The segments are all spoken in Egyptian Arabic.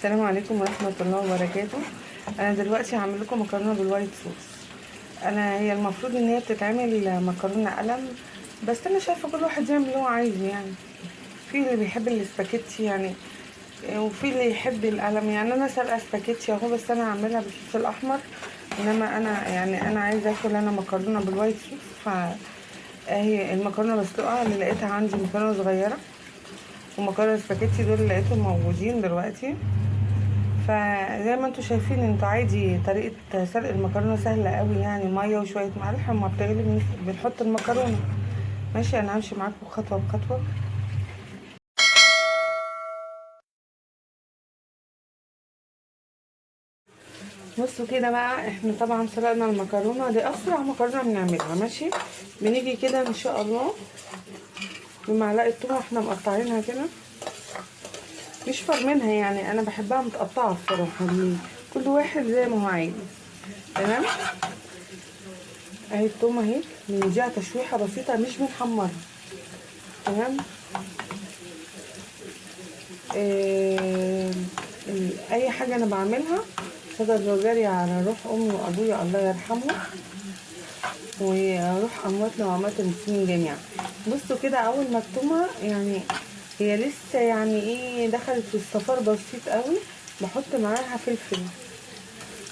السلام عليكم ورحمة الله وبركاته. انا دلوقتي هعمل لكم مكرونه بال white sauce. انا هي المفروض ان هي بتتعمل مكرونه قلم، بس انا شايفه كل واحد يعمل اللي هو عايزه. يعني في اللي بيحب الاسباجيتي يعني، وفي اللي يحب القلم. يعني انا سلقه اسباجيتي اهو، بس انا هعملها بالصوص الاحمر. انما انا يعني انا عايزه اكل انا مكرونه بال white sauce. فهي المكرونه بسلقها اللي لقيتها عندي مكرونه صغيرة ومكرونه سباجيتي، دول اللي لقيتهم موجودين دلوقتي. فزي ما انتم شايفين انتوا عادي طريقه سلق المكرونه سهلة قوي، يعني مية وشوية ملح وما بتغلي بنحط المكرونه. ماشي، انا همشي معاكم خطوة بخطوة. بصوا كده بقى، احنا طبعا سلقنا المكرونه دي، اسرع مكرونه بنعملها. ماشي، بنيجي كده ان شاء الله بمعلقه توم احنا مقطعينها كده، مش فرمينها، يعني انا بحبها متقطعه الصراحة، كل واحد زي ما هو عايز. تمام، اهي التومه اهي، بنديها تشويحه بسيطة مش بنحمرها. تمام، اي حاجة انا بعملها صدر جاري على روح امي وابويا الله يرحمه، وروح امواتنا واموات المسلمين جميعا. بصوا كده، اول ما التومه يعني هي لسه يعني ايه دخلت في الصفار بسيط قوي، بحط معاها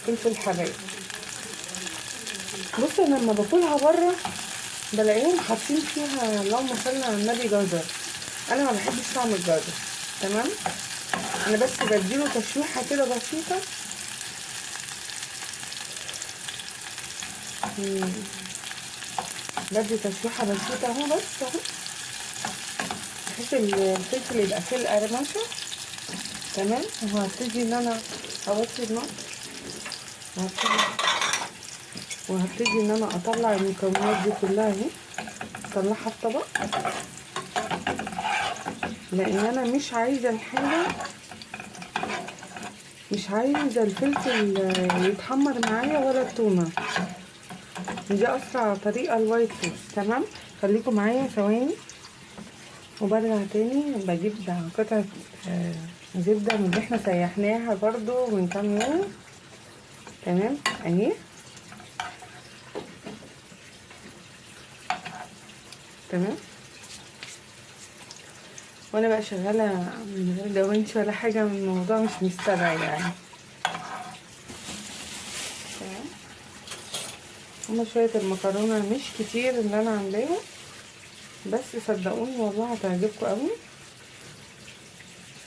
فلفل حراق. بصوا انا لما باكلها بره بلاقيهم حاطين فيها اللهم صل على النبي جزر، انا ما بحبش طعم الجزر. تمام، انا بس بديله تشويحه كده بسيطة. بدي تشويحه بسيطة اهو، بس اهو، بحيث الفلفل يبقى فيه القرمشه. تمام، وهبتدي ان انا اوطي النار، وهبتدي ان انا اطلع المكونات دي كلها اهي، اطلعها في طبق، لان انا مش عايزه الحاجة، مش عايزه الفلفل يتحمر معايا ولا التومه. دي اسرع طريقه ال white sauce. تمام، خليكم معايا ثواني وبرجع تاني. بجيب قطعه زبدة من اللي احنا سيحناها برضو من كام يوم. تمام اهي، تمام. وانا بقى شغالة من غير جوانش ولا حاجة، من الموضوع مش مستدعي يعني. تمام، هما شوية المكرونه مش كتير اللي انا عاملاهم، بس صدقوني والله هتعجبكم قوي.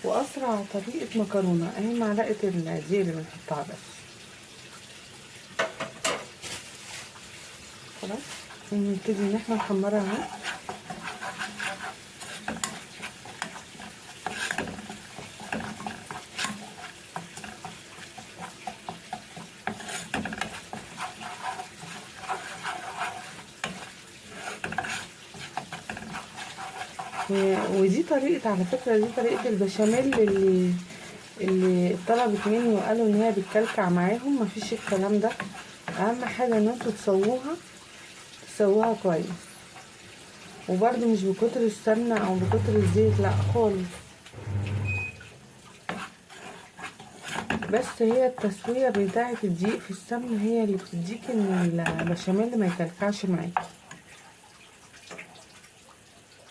واسرع طريقه مكرونه اهي معلقه الدقيق اللي بنحطها بس. خلاص نبتدي ان احنا نحمرها اهو. ودي طريقة، على فكرة دي طريقة البشاميل اللي طلبت مني وقالوا ان هي بتكلكع معاهم. مفيش الكلام ده، اهم حاجة ان انتوا تسووها كويس، وبرده مش بكتر السمنة او بكتر الزيت، لا خالص. بس هي التسوية بتاعة الدقيق في السمنة هي اللي بتديك ان البشاميل ما يكلكعش معاكي.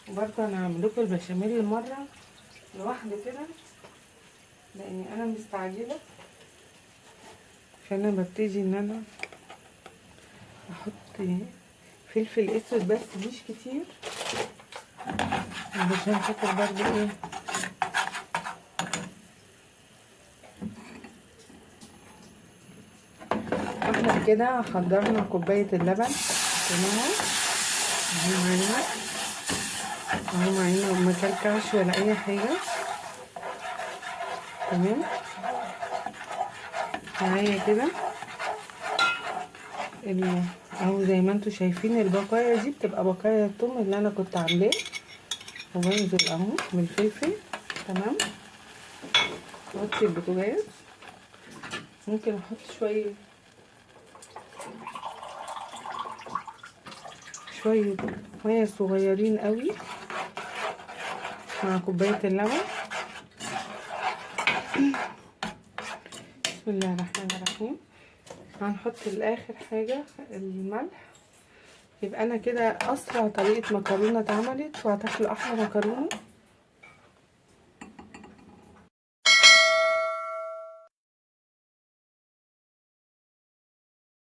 وبرده انا هعمل لكم البشاميل مرة لوحده كده، لان انا مستعجلة، فانا ببتدي ان انا احط فلفل اسود بس مش كتير، علشان خاطر برده ايه احنا كده حضرنا كوباية اللبن. تمام اهي معانا، اهو معانا، وما كلكعش ولا اي حاجة. تمام معايا كده اهو زي ما انتم شايفين البقايا دي بتبقى بقايا الثوم اللي انا كنت عاملاه، وبنزل اهو بالفلفل. تمام، اوطي البوتاجاز، ممكن احط شوية مية صغيرين قوي مع كوباية اللبن. بسم الله الرحمن الرحيم. هنحط الاخر حاجة الملح. يبقى انا كده اسرع طريقة مكرونة اتعملت، وهتاكلوا احلى مكرونة.